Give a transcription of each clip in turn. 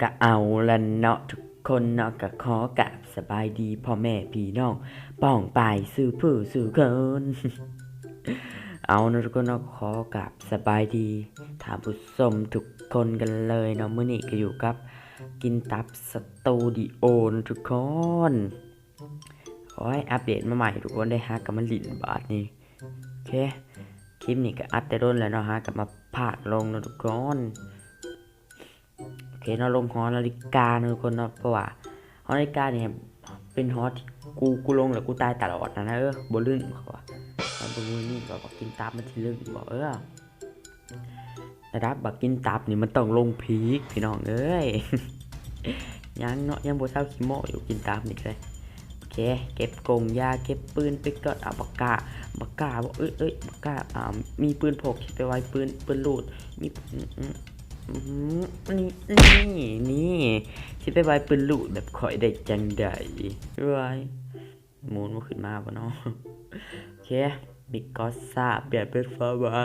ກະເອົາລະເນາະທຸກຄົນເນາະ ກະຂໍກາບສະບາຍດີພໍ່ແມ່ພີ່ນ້ອງປ້ອງປາຍສູ່ຜູ້ສູ່ຄົນ. ເອົາເນາະທຸກຄົນເນາະ ຂໍກາບສະບາຍດີທ່ານຜູ້ຊົມທຸກຄົນກັນເລີຍເນາະ. ມື້ນີ້ກະຢູ່ກັບກິນຕັບສະຕູດິໂອເນາະທຸກຄົນ. ໂອ້ຍ ອັບເດດມາໃໝ່ທຸກຄົນເດ້. ຫາກະມາຫຼິ້ນບາດນີ້. ໂອເຄ ຄລິບນີ້ກະອັດແຕ່ດົນແລ້ວເນາະ ຫາກະມາພາກລົງເນາະທຸກຄົນ. ໂອເຄເນາະ ລົງຫໍນາລິກາເນາະທຸກຄົນເນາະ ເພາະວ່າຫໍນາລິການີ້ເປັນຫໍທີ່ກູ ກູລົງແລ້ວກູຕາຍຕະຫຼອດຫັ້ນນະ. ເອີ ບໍ່ລຶ້ງເຂົາວ່າ ເບິ່ງມື້ນີ້ວ່າບັກກິນຕັບມັນຊິລຶ້ງບໍ່. ເອີ ລະດັບບັກກິນຕັບນີ້ມັນຕ້ອງລົງພີກພີ່ນ້ອງເອີຍ. ຍັງເນາະ ຍັງບໍ່ເຊົາຂີ້ໂມ້ຢູ່ ກິນຕັບນີ້ເລີຍ. ໂອເຄ ເກັບກົງຢາ ເກັບປືນໄປກ່ອນ. ເອົາ ບາກາ ບາກາບໍ່ ເອີຍ ເອີຍ ບາກາ ອ່າ ມີປືນພົກ ຊິໄປໄຫວ້ປືນ ປືນລູດ ມີ ອືມ ອືມ ອືມ ນີ້ ນີ້ ນີ້ ຊິໄປໄຫວ້ປືນລູດແບບຂ້ອຍໄດ້ຈັ່ງໃດ? ເອີຍ ໝູນບໍ່ຂຶ້ນມາບໍ່ເນາະ? ໂອເຄ ມີກໍສາບ ແບບເປັນຟ້າວ່າ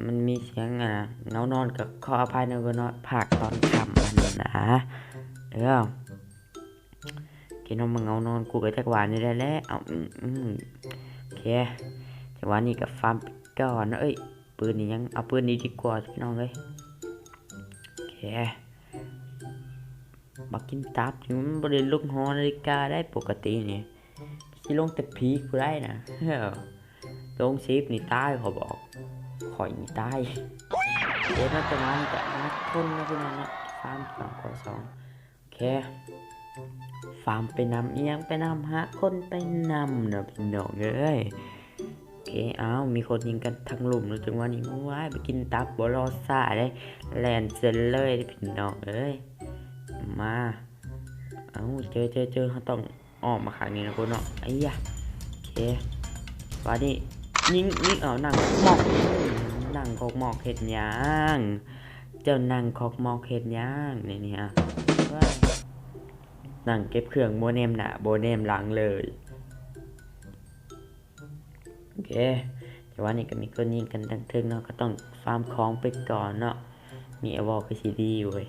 ມັນມີສຽງ ອ່າ ເງົານອນ ກໍຂໍອະໄພນຳເນາະ ພາກຕອນຄ່ຳຫັ້ນນະ. ເອີ ໂອເຄເນາະ ມາເງົານອນ ກູກໍຈັກວ່ານີ້ແຫຼະ. ເອົາ ອືມ ອືມ ໂອເຄ ຈັງຫວະນີ້ກໍຟາມໄປກ່ອນເນາະ. ເອີຍ ປືນນີ້ຍັງ ເອົາປືນນີ້ດີກວ່າພີ່ນ້ອງເອີຍ. ໂອເຄ ບັກກິນຕັບນີ້ມັນບໍ່ໄດ້ລົງຫໍນາລິກາໄດ໋ ປົກກະຕິນີ້ຊິລົງແຕ່ພີກຜູ້ໃດນະ. ເອີ ລົງສິບນີ້ຕາຍ ຂໍບອກ ຂ້ອຍນີ້ຕາຍ. ເຮັດມາປະມານນີ້ກະນັບຄົນເນາະພີ່ນ້ອງເນາະ ສາມສອງ ຂໍສອງ. ໂອເຄ ຟາມໄປນຳ ອີ່ຫຍັງໄປນຳ ຫາຄົນໄປນຳເນາະພີ່ນ້ອງເອີຍ. ໂອເຄ ອ້າວ ມີຄົນຍິງກັນທາງລຸ່ມເນາະ ຈັງຫວະນີ້. ວ້າຍ ໄປກິນຕັບບໍ່ລໍຊ້າເດ້ ແລ່ນເສີຍເລີຍພີ່ນ້ອງເອີຍ. ມາ ເອົາ ເຈີ ເຈີ ເຈີ ເຮົາຕ້ອງອ້ອມມາຂ້າງນີ້ນະຄົນເນາະ. ໄອ້ຍະ ໂອເຄ ບາດນີ້ຍິງ ຍິງ ເອົາ ນັ່ງຄອກມອກ ນັ່ງຄອກມອກເຮັດຫຍັງ? ເຈົ້ານັ່ງຄອກມອກເຮັດຫຍັງໃນນີ້ຮະ? ນັ່ງເກັບເຄື່ອງ ບໍ່ແນມໜ້າບໍ່ແນມຫຼັງເລີຍ. ໂອເຄ ຈັງຫວະນີ້ກໍມີຄົນຍິງກັນທາງເທິງເນາະ ກໍຕ້ອງຟາມຂອງໄປກ່ອນເນາະ. ມີແອວໍຄືຊິດີຢູ່ເວີຍ.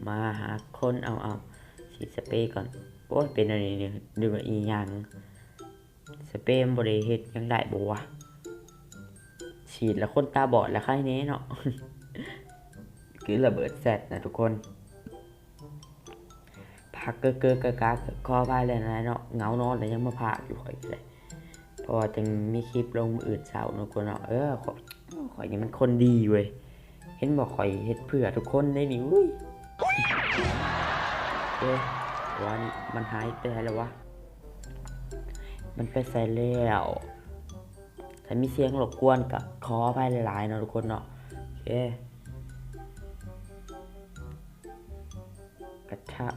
ມາຫາຄົນ ເອົາ ເອົາ ສີດສະເປກ່ອນ. ໂອ້ຍ ເປັນອັນນີ້ ນຶກວ່າອີ່ຫຍັງ ສະເປມັນບໍ່ໄດ້ເຮັດຫຍັງໄດ້ບໍ່ວະ? ສີດແລ້ວຄົນຕາບອດແລ້ວໃຄແດ່ເນາະ. ຄືລະເບີດແຊັດນະທຸກຄົນ. ພາກເກີກໆກາກາ ຂໍອະໄພຫຼາຍໆເນາະ ເຫງົານອນແລ້ວຍັງມາພາກຢູ່ຂ້ອຍກໍໄດ້ ເພາະວ່າຈັ່ງມີຄລິບລົງມື້ອື່ນເຊົ້າເນາະທຸກຄົນເນາະ. ເອີ ຂ້ອຍ ຂ້ອຍນີ້ມັນຄົນດີເວີຍ ເຫັນບໍ່ ຂ້ອຍເຮັດເພື່ອທຸກຄົນເດ້ນີ້. ອຸ້ຍ ເອີ ວ່ານີ້ມັນຫາຍໄປໃສແລ້ວວະ? ມັນໄປໃສແລ້ວ? ຖ້າມີສຽງລົບກວນກໍຂໍອະໄພຫຼາຍໆເນາະທຸກຄົນເນາະ. ໂອເຄ ກະທະ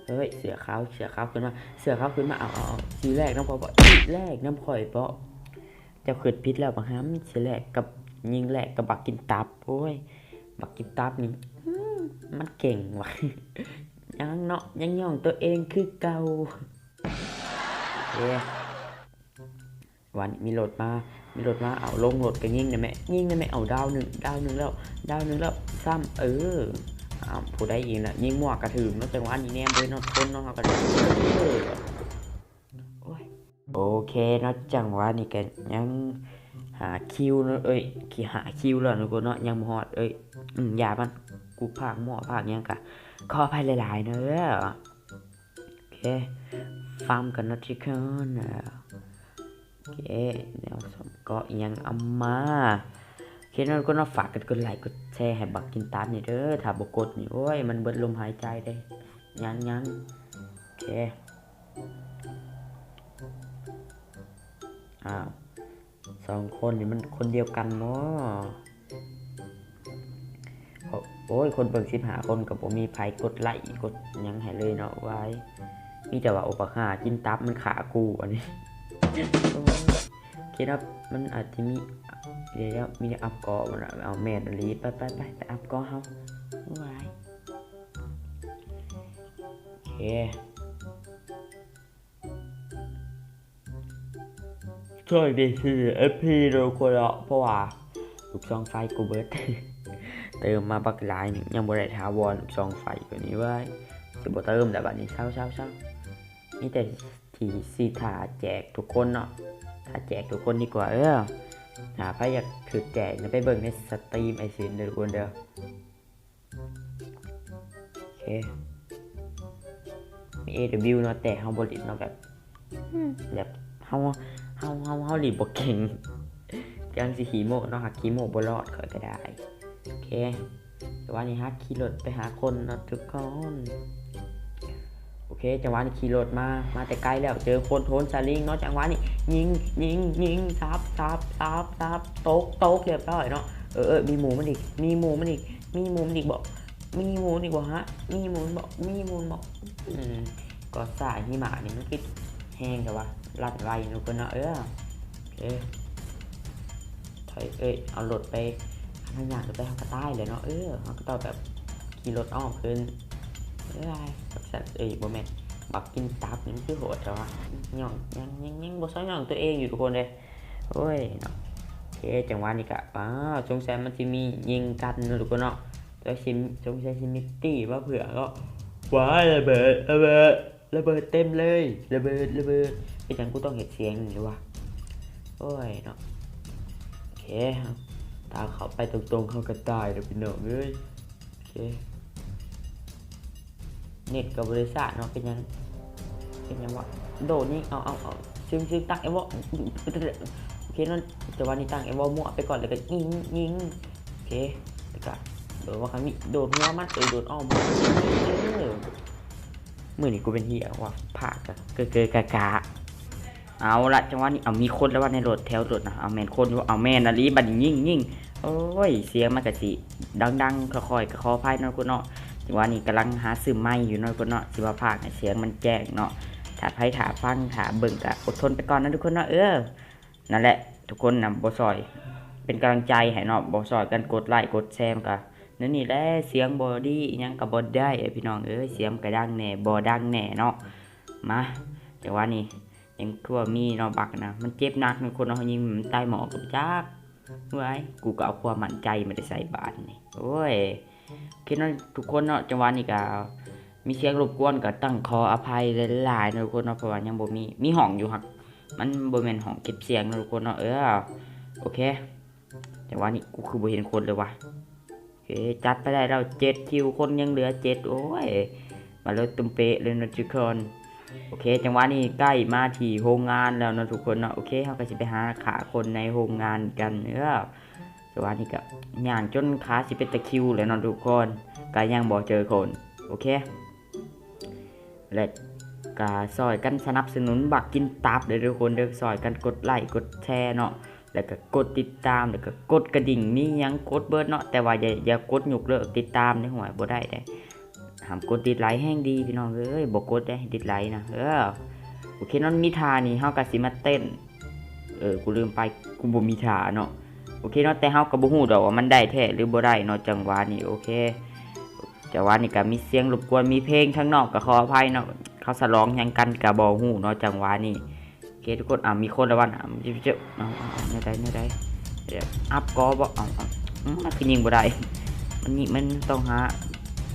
ເຮີ້ຍ ເສື້ອຂາວ ເສື້ອຂາວຂຶ້ນມາ ເສື້ອຂາວຂຶ້ນມາ. ເອົາ ເອົາ ເອົາ ຊິແລກນຳຂ້ອຍບໍ່? ຊິແລກນຳຂ້ອຍບໍ່? ເຈົ້າຄິດຜິດແລ້ວບັກຫຳ ຊິແລກກັບ ຍິງແລກກັບບັກກິນຕັບ. ໂອ້ຍ ບັກກິນຕັບນີ້ ອືມ ມັນເກັ່ງຫວະ. ຍັງເນາະ ຍັງຍ້ອງຕົວເອງຄືເກົ່າ. ເອີ ວັນມີລົດມາ ມີລົດມາ ເອົາ ລົງລົດກະຍິງໄດ້ແມະ ຍິງໄດ້ແມະ. ເອົາ ດາວໜຶ່ງ ດາວໜຶ່ງແລ້ວ ດາວໜຶ່ງແລ້ວ ຊ້ຳ ເອີ ອ້າວ ຜູ້ໃດອີກນະ ຍິງໝວກກະຖືກເນາະ. ຈັງຫວະນີ້ແນມບໍ່ເຫັນຮອດຄົນເນາະ ເຮົາກະ ໂອ້ຍ ໂອເຄເນາະ ຈັງຫວະນີ້ກະຍັງຫາຄິວເນາະ ເອີຍ ຂີ້ ຫາຄິວແລ້ວທຸກຄົນເນາະ ຍັງບໍ່ຮອດ. ເອີຍ ອືມ ຢ່າມັນ ກູພາກໝໍ້ພາກຫຍັງກະ ຂໍອະໄພຫຼາຍໆເດີ. ໂອເຄ ຟາມກັນເນາະທຸກຄົນ. ໂອເຄ ແນວສອມເກາະອີ່ຫຍັງເອົາມາ. ໂອເຄເນາະ ທຸກຄົນເນາະ ຝາກກັນກົດໄລກົດແຊໃຫ້ບັກກິນຕັບນີ້ເດີ ຖ້າບໍ່ກົດນີ້ ໂອ້ຍ ມັນເບິດລົມຫາຍໃຈເດ້. ຍັງໆ ໂອເຄ ອ້າວ ສອງຄົນນີ້ມັນຄົນດຽວກັນບໍ? ໂອ້ຍ ຄົນເບິ່ງສິບຫ້າຄົນກໍບໍ່ມີໃຜກົດໄລກົດຫຍັງໃຫ້ເລີຍເນາະ. ວາຍ ມີແຕ່ວ່າ ໂອ ບັກຫ່າກິນຕັບມັນຂ້າກູອັນນີ້. ໂອ້ຍ ຄິດວ່າມັນອາດຈະມີ ດຽວໆ ມີອັບເກາະບໍ່ນະ? ເອົາ ແມ່ນອີ່ຫຼີ ໄປໆໆ ໄປອັບເກາະເຮົາ. ວາຍ ໂອເຄ ໂຊກດີທີ່ເອັຟພີທຸກຄົນເນາະ ເພາະວ່າລູກຊອງໄຟກູເບີດ ເຕີມມາບັກຫຼາຍໜຶ່ງ ຍັງບໍ່ໄດ້ຖາວອນລູກຊອງໄຟຕົວນີ້ເວີຍ ຊິບໍ່ເຕີມແລ້ວບັດນີ້ ເຊົາໆໆ ມີແຕ່ທີ່ຊິຖ້າແຈກທຸກຄົນເນາະ ຖ້າແຈກທຸກຄົນດີກວ່າ ເອີ ຖ້າໃຜຢາກຖືກແຈກນະ ໄປເບິ່ງໃນສະຕຣີມອ້າຍເຊນເດີທຸກຄົນເດີ. ໂອເຄ ມີເອດັບເບິນຢູເນາະ ແຕ່ເຮົາບໍ່ຫຼິ້ນເນາະ ແບບ ອືມ ແບບເຮົາ ເຮົາ ເຮົາ ເຮົາຫຼິ້ນບໍ່ເກັ່ງ ກຳລັງຊິຂີ້ໂມ້ເນາະ ຫາກຂີ້ໂມ້ບໍ່ລອດ ຂ້ອຍກໍໄດ້. ໂອເຄ ແຕ່ວ່ານີ້ຫາຂີ່ລົດໄປຫາຄົນເນາະທຸກຄົນ. ໂອເຄ ຈັງຫວະນີ້ຂີ່ລົດມາ ມາແຕ່ໄກແລ້ວ ເຈີຄົນໂທນສະລິງເນາະ ຈັງຫວະນີ້ຍິງ ຍິງ ຍິງ ສັບ ສັບ ສັບ ສັບ ຕົກ ຕົກ ຮຽບຮ້ອຍເນາະ. ເອີ ເອີ ມີໝູ່ມັນອີກ ມີໝູ່ມັນອີກ ມີໝູ່ມັນອີກບໍ ມີໝູ່ມັນອີກບໍຮະ ມີໝູ່ມັນບໍ ມີໝູ່ມັນບໍ. ອືມ ກໍສາຍຫິມະນີ້ມັນຄືແຮງແທ້ວະ ລັດໄວເນາະເພິ່ນເນາະ. ເອີ ໂອເຄ ຖອຍ ເອີຍ ເອົາລົດໄປ ຄັນເຮົາຍ່າງໄປເຮົາກໍຕາຍແຫຼະເນາະ. ເອີ ເຮົາກໍຕ້ອງແບບຂີ່ລົດອ້ອມຂຶ້ນ. ເອີຍ ບັກສັດ ເອີຍ ບໍ່ແມ່ນ ບັກກິນຕັບນີ້ມັນຄືໂຫດແທ້ວະ ຍ້ອງ ຍັງ ຍັງ ຍັງບໍ່ເຊົາຍ້ອງຕົວເອງຢູ່ທຸກຄົນເດ້. ໂອ້ຍເນາະ ໂອເຄ ຈັງຫວະນີ້ກະ ອ້າວ ສົງໄສມັນຊິມີຍິງກັນເນາະທຸກຄົນເນາະ. ແຕ່ຊິ ສົງໄສຊິມີຕີມາເພື່ອເນາະ. ວ້າຍ ລະເບີດ ລະເບີດ ລະເບີດເຕັມເລີຍ ລະເບີດ ລະເບີດ. ເປັນຫຍັງກູຕ້ອງເຮັດສຽງນີ້ວະ? ໂອ້ຍເນາະ ໂອເຄ ຖ້າເຂົ້າໄປຕົງໆ ເຮົາກໍຕາຍແລ້ວພີ່ນ້ອງເອີຍ. ໂອເຄ ເນັດກໍບໍ່ໄດ້ຊ້າເນາະ. ເປັນຫຍັງ ເປັນຫຍັງວະ? ໂດດຍິງ ເອົາ ເອົາ ເອົາ ຊຶງ ຊຶງ ຕັ້ງແອວໍ. ໂອເຄເນາະ ຈັງຫວະນີ້ຕັ້ງແອວໍມົ້ວໄປກ່ອນ ແລ້ວກໍຍິງ ຍິງ. ໂອເຄ ແລ້ວກໍໂດດມາຂ້າງນີ້ ໂດດຫົວມັນ ເອີ ໂດດອ້ອມຫົວ. ເອີ ມື້ນີ້ກູເປັນເຫຍວ່າ ພາກກະເກີກາກາ. ເອົາລະ ຈັງຫວະນີ້ ເອົາ ມີຄົນແລ້ວວ່າໃນລົດ ແຖວລົດນະ. ເອົາ ແມ່ນຄົນຢູ່ ເອົາ ແມ່ນອີ່ຫຼີ ບັດນີ້ຍິງ ຍິງ. ໂອ້ຍ ສຽງມັນກະຊິດັງໆ ຄ່ອຍໆ ກໍຂໍອະໄພເນາະທຸກຄົນເນາະ. ຈັງຫວະນີ້ກຳລັງຫາຊື້ໄມຢູ່ເນາະທຸກຄົນເນາະ ຊິວ່າພາກໃຫ້ສຽງມັນແຈ້ງເນາະ. ຖ້າໃຜຖ້າຟັງ ຖ້າເບິ່ງ ກໍອົດທົນໄປກ່ອນເນາະທຸກຄົນເນາະ. ເອີ ນັ້ນແຫຼະ ທຸກຄົນນະ ບໍ່ຊ່ອຍເປັນກຳລັງໃຈໃຫ້ເນາະ ບໍ່ຊ່ອຍກັນກົດໄລກົດແຊ ມັນກະແນວນີ້ແຫຼະ ສຽງບໍ່ດີ ອີ່ຫຍັງກະບໍ່ໄດ້ ພີ່ນ້ອງເອີຍ. ສຽງມັນກະດັງແດ່ ບໍ່ດັງແດ່ເນາະ. ມາ ຈັງຫວະນີ້ ຍັງຄືວ່າມີເນາະ ບັກນະ ມັນເຈັບໜັກເນາະທຸກຄົນເນາະ. ເຮົາຍິງມັນຕາຍໝໍ້ກໍບໍ່ຈັກ. ເອີຍ ກູກໍເອົາຄວາມໝັ້ນໃຈມາແຕ່ໃສບາດນີ້. ໂອ້ຍ ໂອເຄເນາະທຸກຄົນເນາະ ຈັງຫວະນີ້ກໍມີສຽງລົບກວນ ກໍຕ້ອງຂໍອະໄພຫຼາຍໆເນາະທຸກຄົນເນາະ ເພາະວ່າຍັງບໍ່ມີ ມີຫ້ອງຢູ່ ຫາກມັນບໍ່ແມ່ນຫ້ອງເກັບສຽງເນາະທຸກຄົນເນາະ. ເອີ ໂອເຄ ຈັງຫວະນີ້ ກູຄືບໍ່ເຫັນຄົນເລີຍວະ. ໂອເຄ ຈັດໄປໄດ້ແລ້ວເຈັດຄິວ ຄົນຍັງເຫຼືອເຈັດ. ໂອ້ຍ ມາເລີຍ ຕຸ້ມເປະເລີຍເນາະທຸກຄົນ. ໂອເຄ ຈັງຫວະນີ້ໃກ້ມາທີ່ໂຮງງານແລ້ວເນາະທຸກຄົນເນາະ. ໂອເຄ ເຮົາກໍຊິໄປຫາຂ້າຄົນໃນໂຮງງານກັນເດີ. ແຕ່ວ່ານີ້ກໍຍ່າງຈົນຂາຊິເປັນຕະຄິວແລ້ວເນາະທຸກຄົນ ກໍຍັງບໍ່ເຈີຄົນ. ໂອເຄ ແລະກໍຊ່ອຍກັນສະໜັບສະໜູນບັກກິນຕັບເດີທຸກຄົນເດີ ຊ່ອຍກັນກົດໄລກົດແຊເນາະ ແລ້ວກໍກົດຕິດຕາມ ແລ້ວກໍກົດກະດິ່ງ ມີຫຍັງກົດເບິດເນາະ. ແຕ່ວ່າຢ່າ ຢ່າກົດຍົກເລີກຕິດຕາມເດ້ ຫ້ວຍ ບໍ່ໄດ້ເດ້. ຫ້າມກົດດິດໄລແຮງດີພີ່ນ້ອງເອີຍ ບໍ່ກົດເດ້ດິດໄລນະ. ເອີ ໂອເຄເນາະ ມີທ່ານີ້ເຮົາກໍຊິມາເຕັ້ນ. ເອີ ກູລືມໄປ ກູບໍ່ມີທ່າເນາະ. ໂອເຄເນາະ ແຕ່ເຮົາກໍບໍ່ຮູ້ດອກວ່າມັນໄດ້ແທ້ຫຼືບໍ່ໄດ້ເນາະ ຈັງຫວະນີ້. ໂອເຄ ຈັງຫວະນີ້ກໍມີສຽງລົບກວນ ມີເພງທາງນອກ ກໍຂໍອະໄພເນາະ ເຂົາສະຫຼອງຫຍັງກັນກໍບໍ່ຮູ້ເນາະ ຈັງຫວະນີ້. ໂອເຄທຸກຄົນ ອ່າ ມີຄົນລະວັນ ອ່າ ເອົາ ເອົາ ເອົາ ແນວໃດ ແນວໃດ ອັບກໍບໍ່ ເອົາ ເອົາ ອືມ ມັນຄືຍິງບໍ່ໄດ້ ມັນຍິງ ມັນຕ້ອງຫາ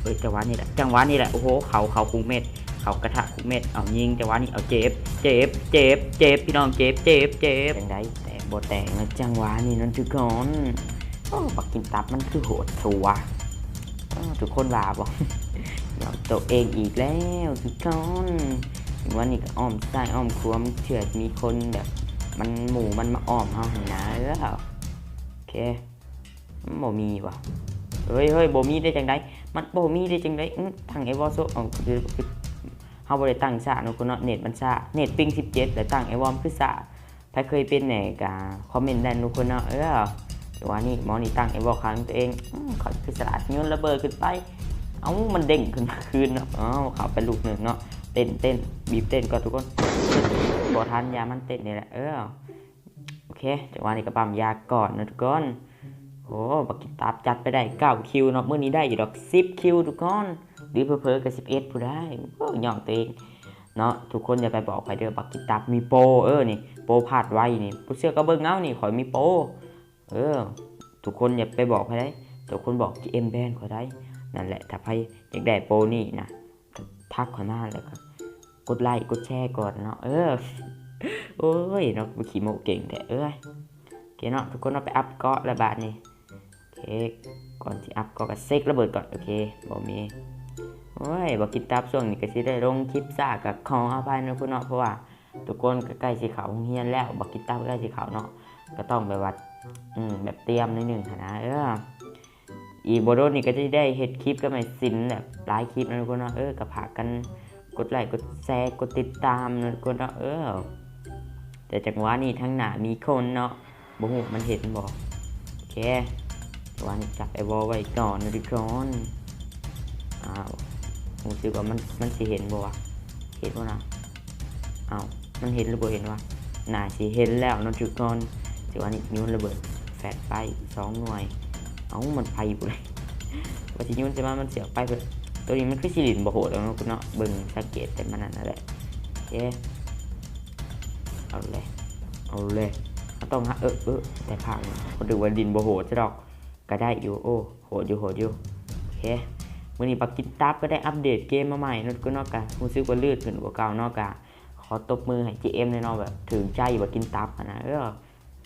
ເອີຍ ຈັງຫວະນີ້ແຫຼະ ຈັງຫວະນີ້ແຫຼະ ໂອ້ໂຫ ເຂົ້າ ເຂົ້າຄຸເມັດ ເຂົ້າກະທະຄຸເມັດ ເອົາ ຍິງ ຈັງຫວະນີ້ ເອົາ ເຈັບ ເຈັບ ເຈັບ ເຈັບ ພີ່ນ້ອງ ເຈັບ ເຈັບ ເຈັບ ຈັ່ງໃດ ແຕກບໍ່ແຕກນະ ຈັງຫວະນີ້ນະທຸກຄົນ. ໂອ້ ບັກກິນຕັບມັນຄືໂຫດແທ້ວະ. ອ້າວ ທຸກຄົນວ່າບໍ່? ຍ້ອງໂຕເອງອີກແລ້ວທຸກຄົນ. ວັນນີ້ກໍອ້ອມຊ້າຍອ້ອມຂວາ ເພື່ອມີຄົນແບບ ມັນ ໝູ່ມັນມາອ້ອມເຮົາຫັ້ນນະ. ເອີ ໂອເຄ ມັນບໍ່ມີຫວາ? ເຮີ້ຍ ເຮີ້ຍ ບໍ່ມີໄດ້ຈັ່ງໃດ? ມັນບໍ່ມີໄດ້ຈັ່ງໃດ? ອື ຕັ້ງໄອວໍໂຊ ເອົາ ເຮົາບໍ່ໄດ້ຕັ້ງຊ້າເນາະ ຄົນເນາະ ເນັດມັນຊ້າ ເນັດປິງສິບເຈັດ ແລ້ວຕັ້ງໄອວໍຄືຊ້າ. ໃຜເຄີຍເປັນແດ່ກະຄອມເມັນໄດ້ທຸກຄົນເນາະ. ເອີ ແຕ່ວ່ານີ້ໝໍນີ້ຕັ້ງໄອວໍຂ້າງຕົວເອງ ອື ຂ້ອຍຄືສະຫຼາດ ໂຍນລະເບີດຂຶ້ນໄປ ເອົ້າ ມັນເດ້ງຂຶ້ນມາຄືນເນາະ. ເອົ້າ ເຂົ້າໄປລູກໜຶ່ງເນາະ ເຕັ້ນ ເຕັ້ນ ບີບເຕັ້ນກ່ອນທຸກຄົນ. ບໍ່ທັນ ຢ່າມັນເຕັ້ນນີ້ແຫຼະ. ເອີ ໂອເຄ ຈັງຫວະນີ້ກໍປ້ຳຢາກ່ອນເນາະທຸກຄົນ. ໂອ້ ບັກກິນຕັບຈັດໄປໄດ້ເກົ້າຄິວເນາະ ມື້ນີ້ໄດ້ຢູ່ດອກສິບຄິວທຸກຄົນ ຫຼືເຜີໆກໍສິບເອັດຜູ້ໃດ. ໂອ້ ຍ້ອງຕົວເອງ ເນາະ. ທຸກຄົນຢ່າໄປບອກໃຜເດີ ບັກກິນຕັບມີໂປ ເອີ ນີ້ໂປພາດໄວນີ້ ບໍ່ເຊື່ອກໍເບິ່ງເອົານີ້ ຂ້ອຍມີໂປ ເອີ ທຸກຄົນຢ່າໄປບອກໃຜໃດ ທຸກຄົນບອກຈີເອັມແບນຂ້ອຍໄດ໋. ນັ້ນແຫຼະ ຖ້າໃຜຢາກໄດ້ໂປນີ້ນະ ທັກຂ້ອຍມາ ແລ້ວກໍກົດໄລກົດແຊກ່ອນເນາະ. ເອີ ໂອ້ຍເນາະ ຂີ້ໂມ້ເກັ່ງແທ້ເອີຍ. ໂອເຄເນາະ ທຸກຄົນເນາະ ໄປອັບເກາະແລ້ວບາດນີ້. ໂອເຄ ກ່ອນຊິອັບເກາະກໍເຊັກລະເບີດກ່ອນ. ໂອເຄ ບໍ່ມີ. ໂອ້ຍ ບໍ່ກິນຕັບ ຊ່ວງນີ້ກໍຊິໄດ້ລົງຄລິບຊ້າ ກໍຂໍອະໄພເນາະ ເພື່ອນເນາະ ເພາະວ່າທຸກຄົນກໍໃກ້ຊິເຂົ້າໂຮງຮຽນແລ້ວ ບໍ່ກິນຕັບກໍໃກ້ຊິເຂົ້າເນາະ ກໍຕ້ອງແບບວ່າ ອືມ ແບບຕຽມໜ້ອຍໜຶ່ງຫັ້ນນະ. ເອີ ອີກບໍ່ດົນນີ້ກໍຈະໄດ້ເຮັດຄລິບກັບໄອ້ສິນແບບຫຼາຍຄລິບນະທຸກຄົນເນາະ. ເອີ ກໍຝາກກັນກົດໄລກົດແຊ ກົດຕິດຕາມນະທຸກຄົນເນາະ. ເອີ ແຕ່ຈັງຫວະນີ້ທາງໜ້າມີຄົນເນາະ ບໍ່ຮູ້ມັນເຫັນບໍ່. ໂອເຄ ແຕ່ວ່ານີ້ຈັບໄອ້ວໍໄວ້ກ່ອນນະທຸກຄົນ. ອ້າວ ຮູ້ສຶກວ່າມັນ ມັນຊິເຫັນບໍ່ວະ ເຫັນບໍ່ນະ? ອ້າວ ມັນເຫັນຫຼືບໍ່ເຫັນວະ? ໜ້າຊິເຫັນແລ້ວເນາະທຸກຄົນ. ແຕ່ວ່ານີ້ໂຍນລະເບີດແຟດໄປສອງໜ່ວຍ. ເອົ້າ ມັນໄປຢູ່ເລີຍ ວ່າຊິໂຍນໃສ່ມັນ ມັນສຽບໄປເພິ່ນ. ໂຕນີ້ມັນຄືຊິຫຼິ້ນບໍ່ໂຫດດອກເນາະ ເບິ່ງສັງເກດແຕ່ມັນນັ້ນແຫຼະ. ເອ ເອົາເລີຍ ເອົາເລີຍ ເຮົາຕ້ອງຫາ ເອີ ເອີ ແຕ່ພາກນີ້ ເຂົາຖືວ່າຫຼິ້ນບໍ່ໂຫດຊະດອກ ກໍໄດ້ຢູ່. ໂອ້ ໂຫດຢູ່ ໂຫດຢູ່. ໂອເຄ ມື້ນີ້ບັກກິນຕັບກໍໄດ້ອັບເດດເກມມາໃໝ່ເນາະ ທຸກຄົນເນາະ ກໍຮູ້ສຶກວ່າລື່ນຂຶ້ນກວ່າເກົ່າເນາະ. ກໍຂໍຕົບມືໃຫ້ຈີເອັມແດ່ເນາະ ແບບຖືກໃຈບັກກິນຕັບຫັ້ນນະ. ເອີ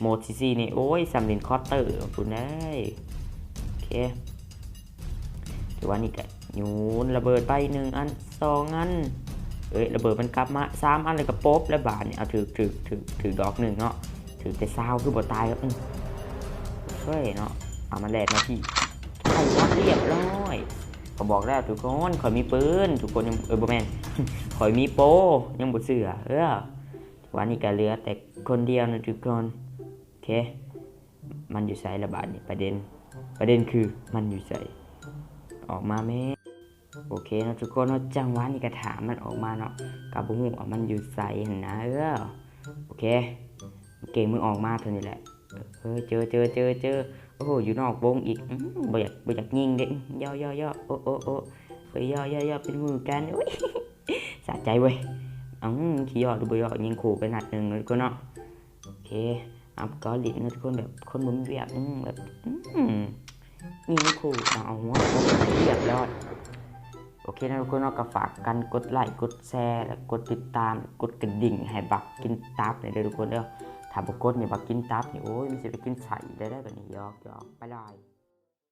ໂໝດສີ່ສີ່ນີ້ ໂອ້ຍ ສ່ຳຫຼິ້ນຄອດເຕີພຸ້ນເດ້. ໂອເຄ ຈັງຫວະນີ້ກໍໂຍນລະເບີດໄປໜຶ່ງອັນ ສອງອັນ ເອີຍ ລະເບີດມັນກັບມາສາມອັນ ແລ້ວກໍປົບ ແລ້ວບາດນີ້ ເອົາ ຖືກ ຖືກ ຖືກ ຖືກດອກໜຶ່ງເນາະ ຖືກແຕ່ຊາວ ຄືບໍ່ຕາຍ. ອືມ ເຮີ້ຍເນາະ ເອົາ ມັນແລ່ນມາພີ້ ໄປວະ ຮຽບຮ້ອຍ. ກໍບອກແລ້ວທຸກຄົນ ຂ້ອຍມີປືນ ທຸກຄົນຍັງ ເອີຍ ບໍ່ແມ່ນ ຂ້ອຍມີໂປ ຍັງບໍ່ເຊື່ອ. ເອີ ວັນນີ້ກໍເຫຼືອແຕ່ຄົນດຽວນະທຸກຄົນ. ໂອເຄ ມັນຢູ່ໃສລະບາດນີ້ ປະເດັນ ປະເດັນຄືມັນຢູ່ໃສ? ອອກມາແມ້. ໂອເຄເນາະທຸກຄົນເນາະ ຈັງຫວະນີ້ກໍຖ້າມັນອອກມາເນາະ ກໍບໍ່ຮູ້ວ່າມັນຢູ່ໃສຫັ້ນນະ. ເອີ ໂອເຄ ເກັ່ງ ມຶງອອກມາເທົ່ານີ້ແຫຼະ. ເອີ ເຈີ ເຈີ ເຈີ ເຈີ. ໂອ້ໂຫ ຢູ່ນອກວົງອີກ. ອືມ ບໍ່ຢາກ ບໍ່ຢາກຍິງເດ້. ອືມ ຍໍ ຍໍ ຍໍ. ໂອ້ ໂອ້ ໂອ້ ເອີຍ ຍໍ ຍໍ ຍໍ ເປັນໝູ່ກັນ. ໂອ້ຍ ສະໃຈເວີຍ. ເອົ້າ ຊິຍໍຫຼືບໍ່ຍໍ ຍິງຂູ່ໄປນັດໜຶ່ງເນາະທຸກຄົນເນາະ. ໂອເຄ ອັບກໍຫຼິ້ນເນາະທຸກຄົນ ແບບຄົນບໍ່ມີວຽກ ອືມ ແບບ ອືມ ຍິງຂູ່ ເອົາ ເອົາຫົວ ຮຽບຮ້ອຍ. ໂອເຄເນາະທຸກຄົນເນາະ ກໍຝາກກັນກົດໄລ ກົດແຊ ແລະ ກົດຕິດຕາມ ກົດກະດິ່ງໃຫ້ບັກກິນຕັບແດ່ເດີທຸກຄົນເດີ. ຖ້າບໍ່ກົດນີ້ ບັກກິນຕັບນີ້ ໂອ້ຍ ມັນຊິໄປກິນໄສ້ໄດ້ ໄດ້ບາດນີ້. ຫຍອກໆ ບາຍບາຍ.